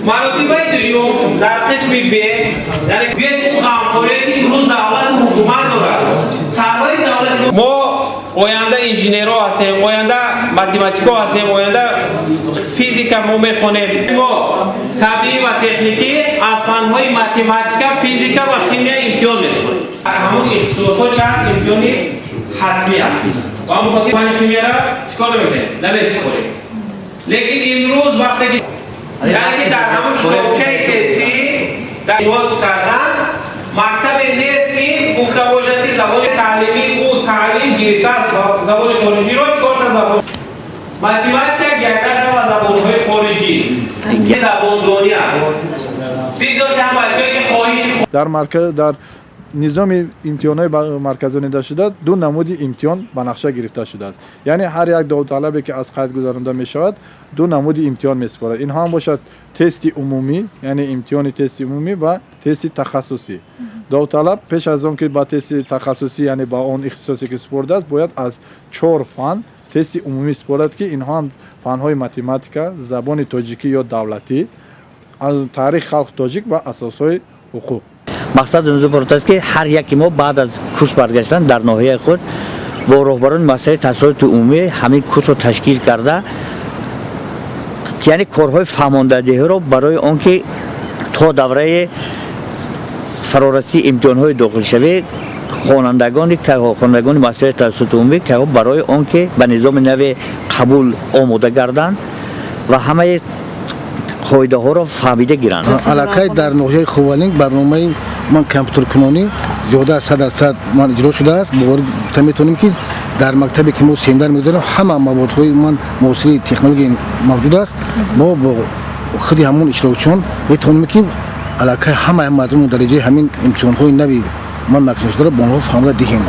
Маротибаи дуюм дар қисми Б, яъне гӯяд, ӯ ғамхорие, ки имрӯз давлату ҳукумат дорад, сарвари давлати мо. Оянда инженерҳо ҳастем, оянда математикҳо ҳастем, оянда физика мо мехонем. Мо табиӣ ва техникӣ аз фанҳои математика, физика ва химия имтиҳон месупорем. Ҳамон ихтисосҳо чанд имтиҳони ҳатмӣ аст ва ҳамон хотир фани химияро чикор намекунем, намесупорем. Лекин имрӯз вақте ки, яъне ки дар ҳамон китобчаи тестӣ дар кардан, мактабе нест, ки гуфта бошад, ки забони таълимии ӯ таълим гирифтааст забони хориҷиро, чорта забон: математика, география ва забонҳои хориҷӣ, забондонӣ аст. Бигзор ки ҳам бачаҳое, ки хоҳиши Дар марказ, дар низоми имтиҳонҳои марказонидашуда ду намуди имтиҳон ба нақша гирифта шудааст, яъне ҳар як довталабе, ки аз қайд гузаронда мешавад, ду намуди имтиҳон месупорад. Инҳо ҳам бошад тести умумӣ, яъне имтиҳони тести умумӣ ва тести тахассусӣ. Довталаб пеш аз он ки ба тести тахассусӣ, яъне ба он ихтисосе, ки супордааст, бояд аз чор фан тести умумӣ супорад, ки инҳо ҳам фанҳои математика, забони тоҷикӣ ё давлатӣ, таърихи халқи тоҷик ва асосҳои ҳуқуқ. Мақсад иборат аст, ки ҳар яки мо баъд аз курс баргаштан дар ноҳияи худ бо роҳбарони муассисаи таҳсилоти умумӣ ҳамин курсро ташкил карда, яъне корҳои фаҳмондадиҳиро барои он ки то давраи фарорасии имтиҳонҳои дохилшавӣ хонандагони кайҳо, хонандагони муассисаи таҳсилоти умумӣ кайҳо барои он ки ба низоми нави қабул омода гарданд ва ҳамаи қоидаҳоро фаҳмида гиранд. Аллакай дар ноҳияи Ховалинг барномаи ман компютеркунонӣ зиёда аз 100% ман иҷро шудааст. Боварӣ гуфта метавонем, ки дар мактабе, ки мо семинар мегузарем, ҳама маводҳои ман муосири технология мавҷуд аст. Мо бо худи ҳамон иштирокчиён метавонем, ки аллакай ҳамаи мазмуну дараҷаи ҳамин имтиҳонҳои нави ман марказшударо ба онҳо фаҳмода диҳем.